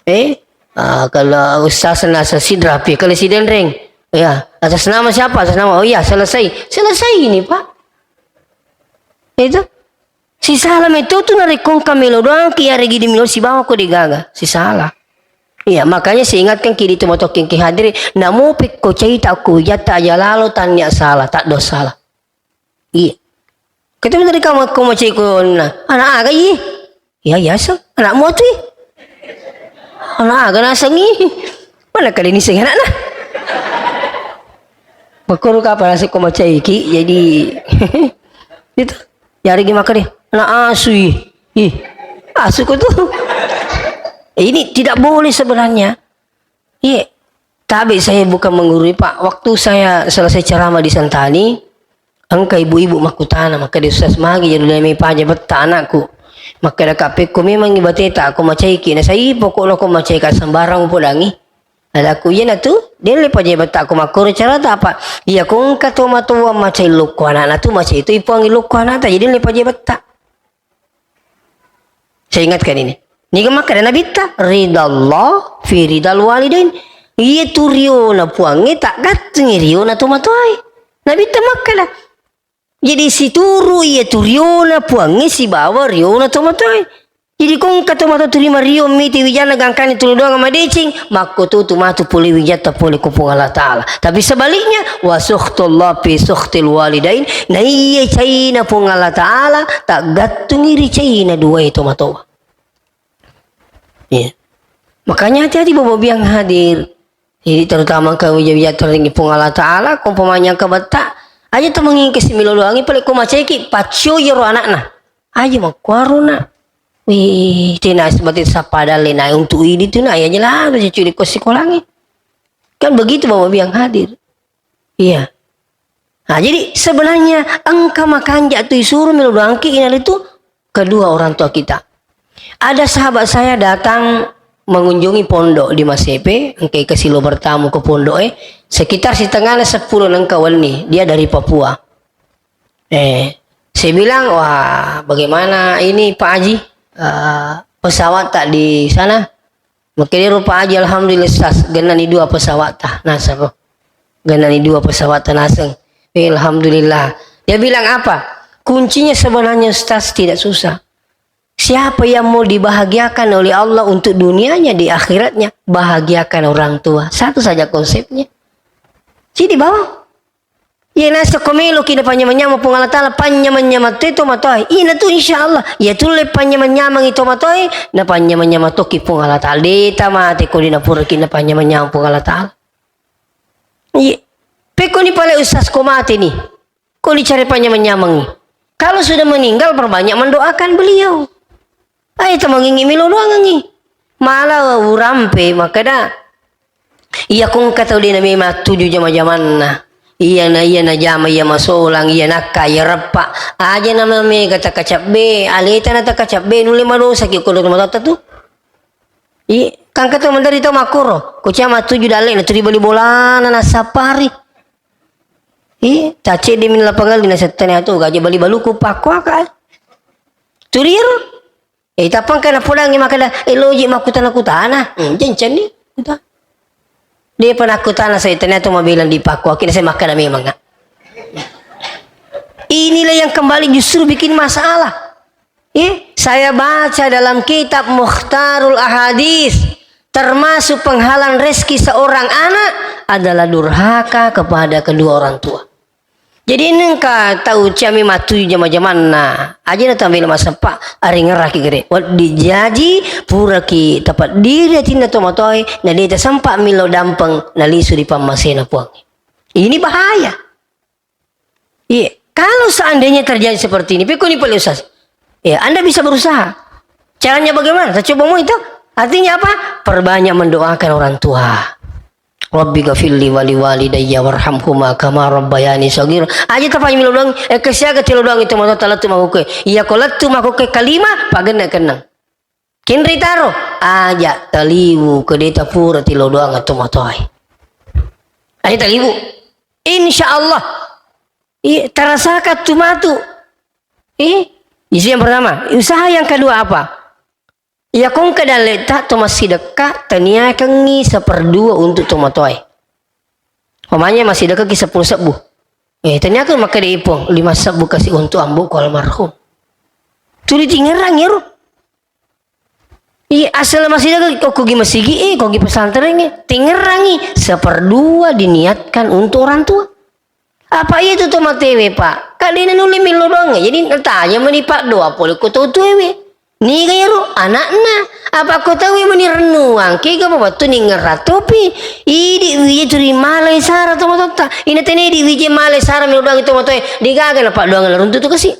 Eh, ah, kalau ustaz nasa sidrapi, kalau si denreng. Ya, atas nama siapa? Atas nama, oh iya, selesai. Selesai ini, Pak. Itu. Sisala meto tu narekko engka melo doang ki yaregi di melo sibawa ko degaga. Sisala. Iya, makanya saya ingatkan ki di teman-teman ki hadir, namo pekko cerita ko jatta aja lalo tanya salah, tak dosa salah. Iya. Ketemu tadi kamu ko macai ko na, anak aga iya? Iya, iya, so. Anakmu tu iya? Anak aga naseng iya? Mana kali ini sing anak nah? Bakuru kapal naseng ko macai ki, jadi itu. Yaregi makkeda, "Anak asu, ih. Ih, asu ko tu." Eh, ini tidak boleh sebenarnya. Iya. Tabe saya bukan menggurui, Pak. Waktu saya selesai ceramah di Sentani, engka ibu-ibu makkutana, makkeda, "Ustaz, magi jadi leme paja betta anakku?" Makkeda, "Kak, pekko memang ibateta, aku macaiki." Nasai pokokna ko macai ka sembarang upodangi. Adaku, "Iya na tu, delle paja betta aku makkoro carata apa?" "Iya, ko engka to matoa macai lokko anakna tu, macai tu ipuangi lokko anakta, jadi delle paja betta." Saya ingatkan ini. Niga makkeda Nabitta, "Ridallah fi ridal walidain." Iya tu riona Puangnge, taggattungi riona tomatoae. Nabitta makkeda. Jadi situru iya tu riona Puangnge sibawa riona tomatoae. Jadi ko engka tomatoa tuli mario miti wijanna gangkani tuli doang madeceng, makko tu tu matu pole wijatta pole ko Puang Allah Ta'ala. Tapi sebaliknya, wa sukhtullah fi sukhtil walidain, naiya caina Puang Allah Ta'ala, taggattungi ri caina duae tomatoa. Iya. Makanya hati-hati Bapak Biang hadir. Jadi terutama engka wija-wija teringi Puang Allah Ta'ala, ko umpamanya engka betta, aja tu mengingke similo doangi, pale ko macaiki, paccio yero anakna. Aja makkuaro na. Wih, tena sebati sappa dalle na untuk idi tu na, ya jelas cucu di kos sikolangi. Kan begitu Bapak Biang hadir. Iya. Nah, jadi sebenarnya engka makanja tu isuru melo doangki inali tu kedua orang tua kita. Ada sahabat saya datang mengunjungi pondok di Masepe, engka kasilo bertamu ke pondok eh, sekitar setengah sepuluh nengka wenni, dia dari Papua. Eh, saya bilang, "Wah, bagaimana ini Pak Haji? Eh, pesawat tak di sana?" Makkedaro Pak Haji, "Alhamdulillah, Ustaz, gennani dua pesawat ta naseng." Gennani dua pesawat ta naseng. Eh, alhamdulillah. Dia bilang apa? Kuncinya sebenarnya, Ustaz, tidak susah. Siapa yang mau dibahagiakan oleh Allah untuk dunianya, di akhiratnya, bahagiakan orang tua. Satu saja konsepnya. Jadi bawa. Iya, naseng ko meloki napanyameng-nyameng Puang Allah Ta'ala, panyameng-nyameng tu tomatoae. Ina tu, insya Allah. Iya tulle panyameng-nyamengi tomatoae, napanyameng-nyameng toki Puang Allah Ta'ala. De' tamate ko dinapuraki napanyameng-nyameng Puang Allah Ta'ala. Iya. Pekko ni pale ustaz ko mate ni. Ko dicari panyameng-nyamengi. Kalau sudah meninggal, perbanyak mendoakan beliau. Ai, tamangingi melo doangengi. Mala urampe makkeda, iya ko engka tau de' namema tuju jama-jamanna. Iya na, iya najama, iya masolang, iya nakka, iya reppa. Aja namamega takacabbe, aleta na takacabbe, nulle madosaki ko dolo matoatta tu. I, kan engka tau mandari tau makkoro, ko cia matuju dalle na turi bali bolana nassapari. I, tacedde min lapangalli nasettani atu gaje bali baluku pakkuaka. Turiero. Eh, tappa engka napodangngi makkeda, eh, loji makkutana-kutana. Hmm, jancanni. Kuta. De'pa nakkutana saya, ternyata mabilang dipakkuaki, saya makkeda memang. Inilah yang kembali justru bikin masalah. Eh, saya baca dalam kitab Mukhtarul Ahadith, termasuk penghalang rezeki seorang anak adalah durhaka kepada kedua orang tua. Jadi engka tau ciami matu jama-jamanna, aja na tambela massappa, aringerraki gere. Wedding jaji puraki tapeddiri atinna tomatoae, na de tasempa millau dampeng nalisu ri pammasena Puang. Ini bahaya. Iya, kalau seandainya terjadi seperti ini, pekkoni pale Ustaz. Ya, Anda bisa berusaha. Caranya bagaimana? Kita coba mau itu. Artinya apa? Perbanyak mendoakan orang tua. Rabbi ghafirli wali walidayya warhamhuma kama rabbayani shaghira. Aja tapajami lo doang, eh, kesiaga tilo doang itu mata talattu makoke. Iya ko lattu makoke kalima, pagenna kennang. Kenri taro, aja taliwu ke de tapura tilo doang itu matoai. Aja taliwu. Insya Allah. Iya, tarasakan tu matu. Eh, itu yang pertama. Usaha yang kedua apa? Iya, kongka dalle ta to massidekka, taniakengi seperdua untuk tomatoae. Umpamanya massidekka ki seppulo sebbu. Eh, taniakeng makkeda ipong, lima sebbu kasih untuk amboku almarhum. Tuli tingerang ero. Iya, asal massidekka ko gi masigi, eh, ko gi pesantren, eh, tingerangi seperdua diniatkan untuk orang tua. Apa iya tu tomatewe, Pak? Kadena nulle millo doang. Jadi natanya mani Pak doa pole ko tau tuewe. Niga iyaro anakna? Apa ko tauwe mani rennuang? Kega pa wettu ningerang topi. Idi wije turi malai sara tomatoatta. Ina tene idi wije malai sara millo doang tomatoe. Degaga na Pak doang laruntu tu kasi.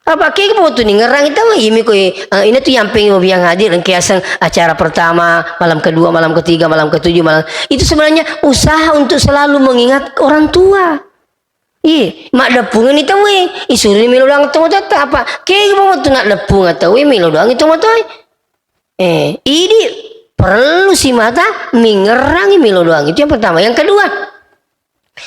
Apa kega pa wettu ningerang tau? Imi ko, eh, ina tu yampeng biang hadir engke aseng acara pertama, malam kedua, malam ketiga, malam ketujuh, malam. Itu sebenarnya usaha untuk selalu mengingat orang tua. Iye, maddeppungeng ni tauwe, isuruni melo doang tomatoatta, apa kega pa wettu naddeppungeng tauwe melo doang tomatoae. Eh, idi perlu simata mingerangi melo doang. Itu yang pertama. Yang kedua,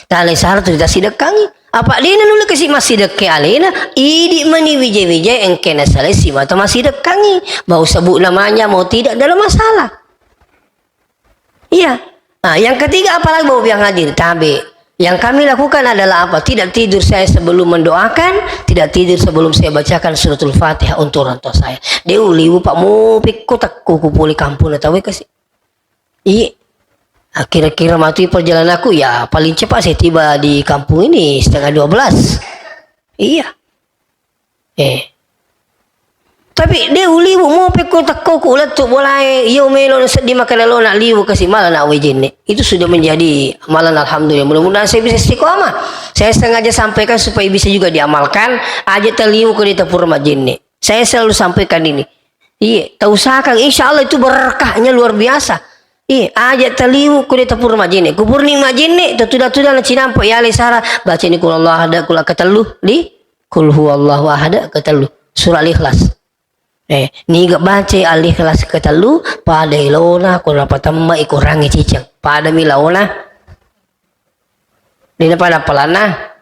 tale sara tu tasidekkangi. Apa dena nulle kasi massidekke alena, idi mani wije-wije engke nasalai simata masidekkangi. Mau sebut namanya, mau tidak, dalam masalah. Iya. Nah, yang ketiga, apalagi Bapak yang hadir, tabe. Yang kami lakukan adalah apa? Tidak tidur saya sebelum mendoakan, tidak tidur sebelum saya bacakan suratul Fatihah untuk orang tua saya. De uliwu, Pak, mau pekko tekko ku pole kampung na tawe kasi. Iya. Kira-kira matu perjalananku, ya paling cepat saya tiba di kampung ini setengah dua belas. Iya. Eh. Tapi de uliwu, mope ko tekko ku lettu bolae, iyo melo na seddi makkeda lo na liwu kasi mala na wejenne. Itu sudah menjadi amalan, alhamdulillah. Mudah-mudahan saya bisa istiqomah. Saya sengaja sampaikan supaya bisa juga diamalkan. Aja taliwu ko de tapura majenne. Saya selalu sampaikan ini. Iya, tausahakan, insya Allah itu berkahnya luar biasa. Iya, aja taliwu ko de tapura majenne. Kupurni majenne, tuda-tuda na cinampa yale sara, baca ni kul Allah ada kul katellu di Qul huwallahu ahad ketellu, surah Al-Ikhlas. Eh, niga baca Al-Ikhlas ketellu, pada elona ko napatemmai Korangnge ciceng. Pada mi laona. Dena pada pelanna.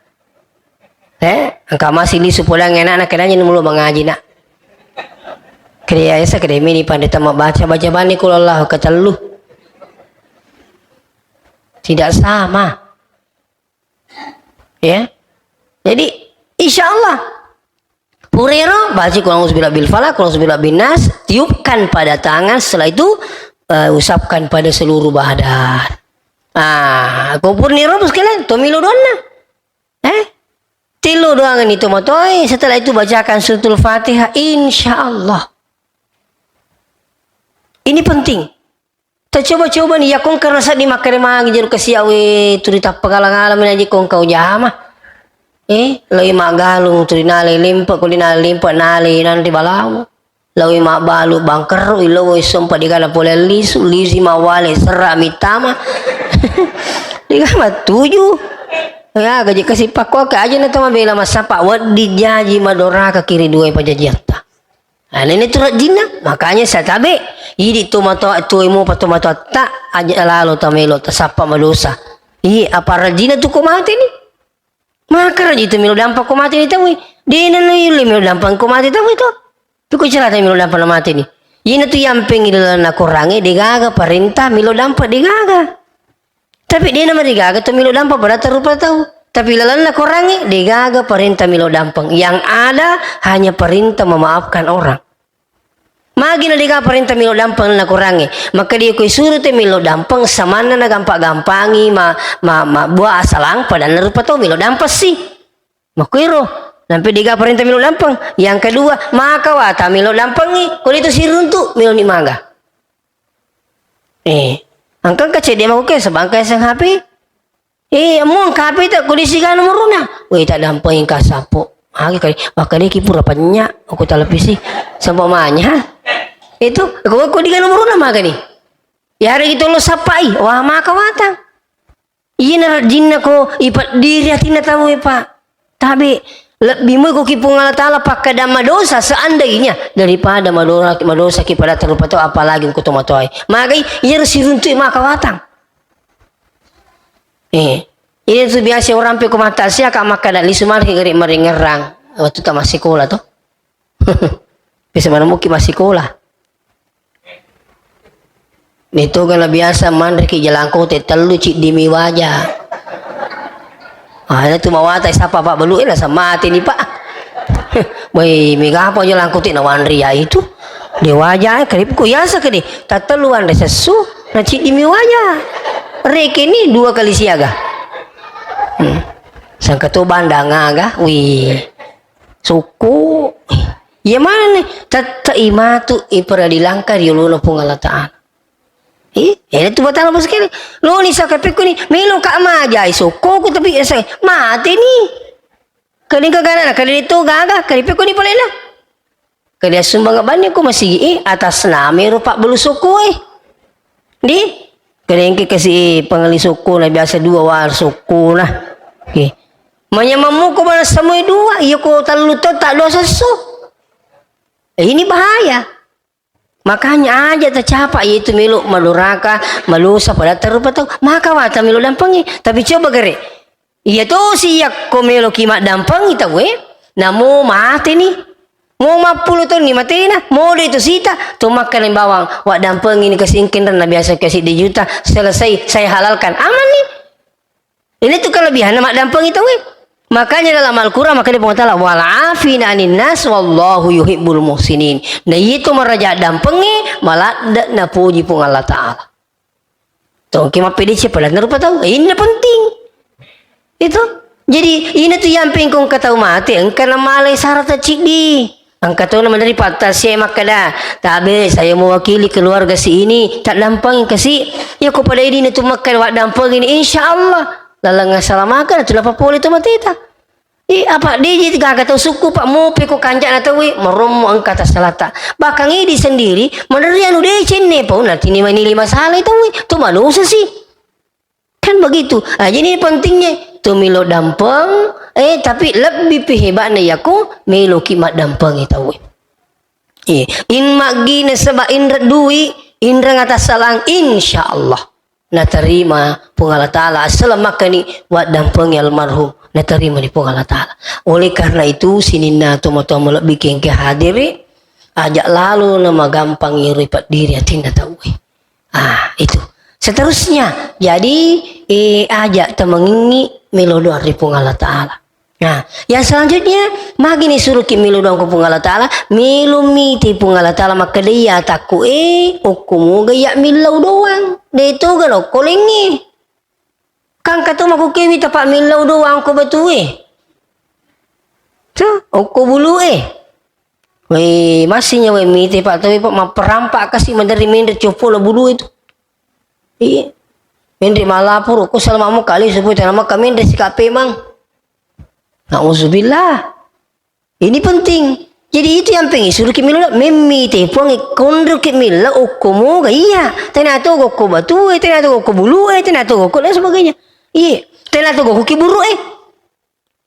Eh, engka masih lisu podang enakna kenanya mulo mangaji nak. Kede esa kede mini pandita mabaca, baca bani kul Allah ketellu. Tidak sama. Ya. Jadi, insya Allah. Purero, baca Qul a'udzu birabbil falaq, Qul a'udzu birabbin nas, tiupkan pada tangan, setelah itu, eh, usapkan pada seluruh badan. Ah, ko purniro, bos kalian, tomilo doanna. Eh? Tilo doangan itu matoy, setelah itu bacakan suratul Fatihah, insya Allah. Ini penting. Tacoba-coba ni, yakong karena seddi makkeda magi jeru kasiawe, turi tappa galang-alang menaji kong kau jama. Eh, loi maggalung, turi nale lempe, ko di nale lempe, nale nanti balamu. Loi mabbalu bangkerru, ilowoi sompa digana pole lisu, lisi mawale serra mitama. Digana tuju. Ya, gaji kasi pakko ke aja na tama bela masapa, waddi jaji madoraka kiri dua pajajiatta. Nah, nene tu rajinna, makanya saya tabe. Idi tomatoa tuai mopa tomatoatta, aja lalo tamelo tasappa madosa. Iya, apa rajinna tu ko mate ni? Maka raji tu melo dampa ko mate ni tawe. Dena no ile melo dampa ko mate tawe to. Piko cerita melo dampa na mate ni. Ina tu yampeng ilalanna Korangnge degaga parenta melo dampa degaga. Tapi dena marigaga to melo dampa pada tarupa tau. Tapi lalanna Korangnge degaga parenta melo dampeng. Yang ada hanya perintah memaafkan orang. Magi na dega parenta melo dampeng na Kurangnge. Maka dia ko isuru te melo dampeng, samanna na gampang-gampangi ma, ma, ma bua asalang, padanna rupa tau melo dampeng si. Makuiro, nampe dega parenta melo dampeng. Yang kedua, maka wata melo dampengi, ko itu siruntu melo ni maga. Eh, angkang kacede mako ke sebangka S N H P. Eh, emong K P ta kondisi gana meruna. Weh, tak dampeng ka sapo. Agi kali, makanya ki pura penya, aku televisi. Sampai manya. Itu, aku, aku di gana meruna maka ni. Ya hari itu lo sapai, wah maka watang. Iyana rajinna ko ipeddiri atinna tauwe, Pak. Tabe, lebbi moi ko ki Puang Allah Taala pakkada madosa seandainya daripada madora-, madosa ki pada terlupa tau, apalagi ko tomatoae. Magai iyaro siruntu'i maka watang. Eh, ini tu biasa orang pe ko mata sia ka makkada lisu mari gare maringerang waktu ta massikola to. Bisa mana mungkin massikola. Nitoga na biasa manreki jalangkote tellu ciddimi waja. Ah, itu mawata sapa Pak Belu, eh, nasa mati ni Pak. Woi, mega apa jalangkote na wanri ya itu. De waja, eh, kalipu ko yasa kede. Tatellu wanre sessu, na ciddimi waja. Reke ni dua kali siaga. Hmm. Sangka to bandang aga, wih. Sukku. Iya mana ni? Tette imatu iperadilangka ri uluna Puang Allah Taala. Eh, eh, tu batang apa sekali? Lo ni saka pekku ni, melo ka majai sokko ku tapi ese mati ni. Kani ka gana, kani itu gaga, kani pekku ni palena. Kani sumbang banni ku masigi, eh, atas nama ro Pak Belu sokko, eh. Di, kani engke kasi, eh, pengali sokko na biasa dua war sokko na. Oke. Manyamammu ko mana semua dua, iya ko tellu to tak dosa so. Eh, ini bahaya. Makanya aja tacapa, yaitu melo madoraka, madosa, pada terlupa tau. Maka wata melo dampengi. Tapi coba gere. Iya tosi yakko melo ki maddampengi tau, eh. Namo mate ni. Mo mappulo taunni matena, mo de tosita, to makkeda bawang, waddampengi ni kasi engkenrenna biasa kasi di juta, selesai saya halalkan. Aman ni. Ini tu kelebihanna maddampengi tauwe. Makanya dalam Al-Quran, makanya Puang Ta'ala, "Wal afina anin nas, wallahu yuhibbul muhsinin." Nah, itu maraja dampengi, maladde napuji Puang Allah Ta'ala. Tongki mappedece padanna rupa tau. Ini penting. Itu. Jadi, ini tu yang pengkong katau mate, engka namalai sarata ciddi. Engka tona meneri pattasia makkeda, "Tabe, saya mewakili keluarga si ini, tak dampang kasi." Ya ko pada ini tu makkeda wa dampang ini, insya Allah. Laleng asalamakana tu napapole tu mateta. Eh, apa deji gaga tau sukku, Pak, mope ko kancana tauwe, marommo engka tassalata. Bahkan idi sendiri, meneri anu decenne, pau nanti ni mani lima sala tauwe, tu madosa si. Kan begitu. Ah, jadi ini pentingnya. Tu melo dampeng, eh, tapi lebbi pi hebatna yako melo ki maddampeng tauwe. Eh, in maggi nasaba inre dui, inre ngata salang, insya Allah. Natarima Puang Allah Ta'ala, assalamakani waddampengi almarhum, natarima di Puang Allah Ta'ala. Oleh karena itu, sininna tomatoa malebbi kengke hadiri, aja lalu namagampang iri paddiri atinna tauwe. Ah, itu. Seterusnya, jadi, eh, aja temengingi melo doa ri Puang Allah Ta'ala. Nah, yang selanjutnya, magi ni suruh ki melo doang ko Puang Allah Ta'ala, melo mite Puang Allah Ta'ala, makkeda iya takku, eh, okko moga iya millau doang. De toga lokko lengnge. Kan katu maku kewi tapak millau doang ko batue. Tuh, okko bulu eh. Weh, masih nyawa mite pak tawi pak maperampak kasi maderi mendre copo lo bulu itu. Iya. Mendre malapur, ko salamamu kali supaya tanama kami mendre sikape mang. Nauzubillah. Ini penting. Jadi itu yang pengen suruh ki milla, memmi te puang konro ki milla okko moga iya. Tena to gokko batue, tena to gokko bulue, tena to gokko dan sebagainya. Iya. Tena to gokko ki buru eh.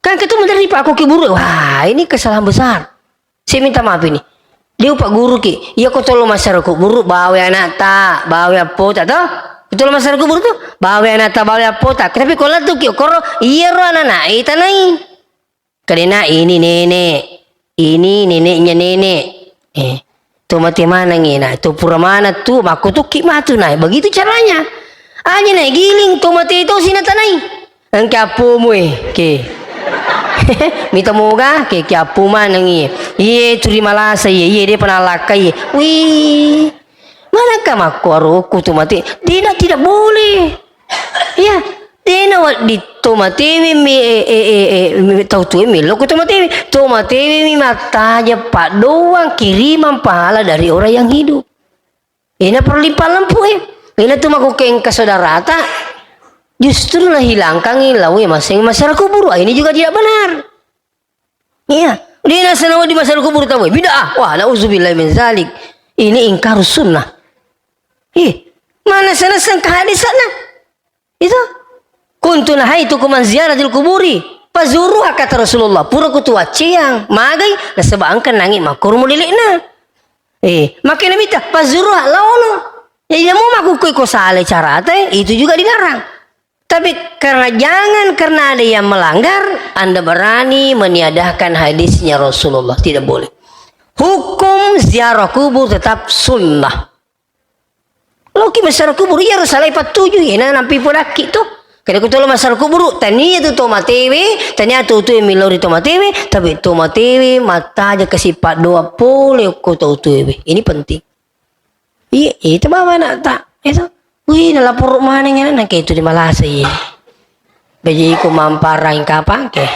Kan ketu menteri pak ko ki buru. Wah, ini kesalahan besar. Saya minta maaf ini. Dia pak guru ki. Iya ko tolo masyarakat buru bawe anak ta, bawe apo ta to. Ko tolo masyarakat buru to, bawe anak ta, bawe apo ta. Tapi ko latu ki okoro, iya ro anak na, eh, tanai. Kadena ini nenek, ini neneknya nenek. Eh, to mate maneng ina, to pura mana tu, makkutukki matu na. Begitu caranya. Aja na giling to mate to sina tanai. Engka apomu eh, ke. Mita moga, ke kiappu manengi. Iye, turi malasa iye, iye, de' pernah lakka iye. Wih, manakka makkuaro ku to mate? Dina, tidak boleh. Iya, dena wedding to matewe mi, eh, eh, eh, eh, mi, tau tuwe mi, loko to matewe. To matewe mi mattaja paddoang kiriman pahala dari orang yang hidup. Ina perlu dipalempui. Ina tu mako ke engka saudarata, justru nahilangkangi lawe maseng masyarakat kubur. Ah, ini juga tidak benar. Iya, dena sanawa di masyarakat kubur tawe. Bid'ah. Wah, nauzubillah min zalik. Ini ingkar sunnah. Ih, mana sana sengka hadis sana? Itu. Kuntu nahaitukum an ziyaratil kuburi. Fazuruha, kata Rasulullah. Pura kutuacciang. Magai, nasaba engka nangi makkoro mulilekna. Eh, makkeda Nabitta, "Fazuruha, laono." Jadi, namu makkukku ko sale carata, eh, itu juga dilarang. Tapi karena, jangan karena ada yang melanggar, Anda berani meniadakan hadisnya Rasulullah. Tidak boleh. Hukum ziarah kubur tetap sunnah. Loki masyarakat kubur, iya harus salai pattuju, ina nampi podakki tu. Kada kutolo masyarakat kubur, tania tu to matewe, tania tu tu yang milori to matewe, tapi to matewe, mata aja kasih doa pole ko to tuwe. Ini penting. Iya, itu mama nak tak, itu. Wih, nalapor maneng, nangke itu di malasa, iya. Beji ku mamparang kapang ke.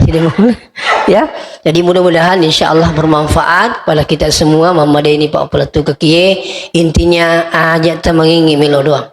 Tidak mau. Ya. Jadi mudah-mudahan insya Allah bermanfaat pada kita semua. Mama ini Pak Peletu kekie. Intinya aja temengingi melo doang.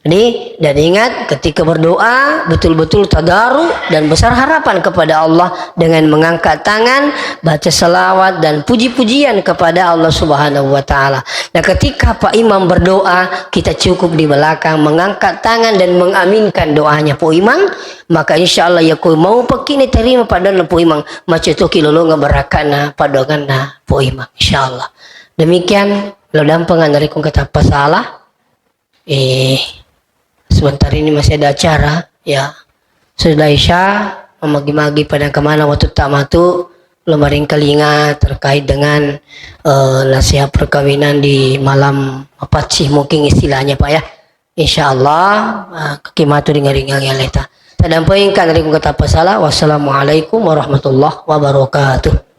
Jadi, dan ingat, ketika berdoa, betul-betul tadaru dan besar harapan kepada Allah dengan mengangkat tangan, baca salawat dan puji-pujian kepada Allah Subhanahu wa Ta'ala. Nah, ketika Pak Imam berdoa, kita cukup di belakang mengangkat tangan dan mengaminkan doanya Pak Imam, maka insya Allah ya koi mau pekini terima pada Pak Imam, mace toki lolonga barakana padoanganna Pak Imam, insya Allah. Demikian, lo dampengan dari kung kata pasalah. Eh, sebentar ini masih ada acara, ya. Sudah Isya, memagi-magi pada kemana waktu tak matu, lo maringkalinga terkait dengan, eh, nasihat perkawinan di malam apa sih mungkin istilahnya, Pak, ya. Insya Allah, eh, kaki matu ringa-ringa ya leta. Tadampai engka dari kata apa salah. Wassalamualaikum warahmatullahi wabarakatuh.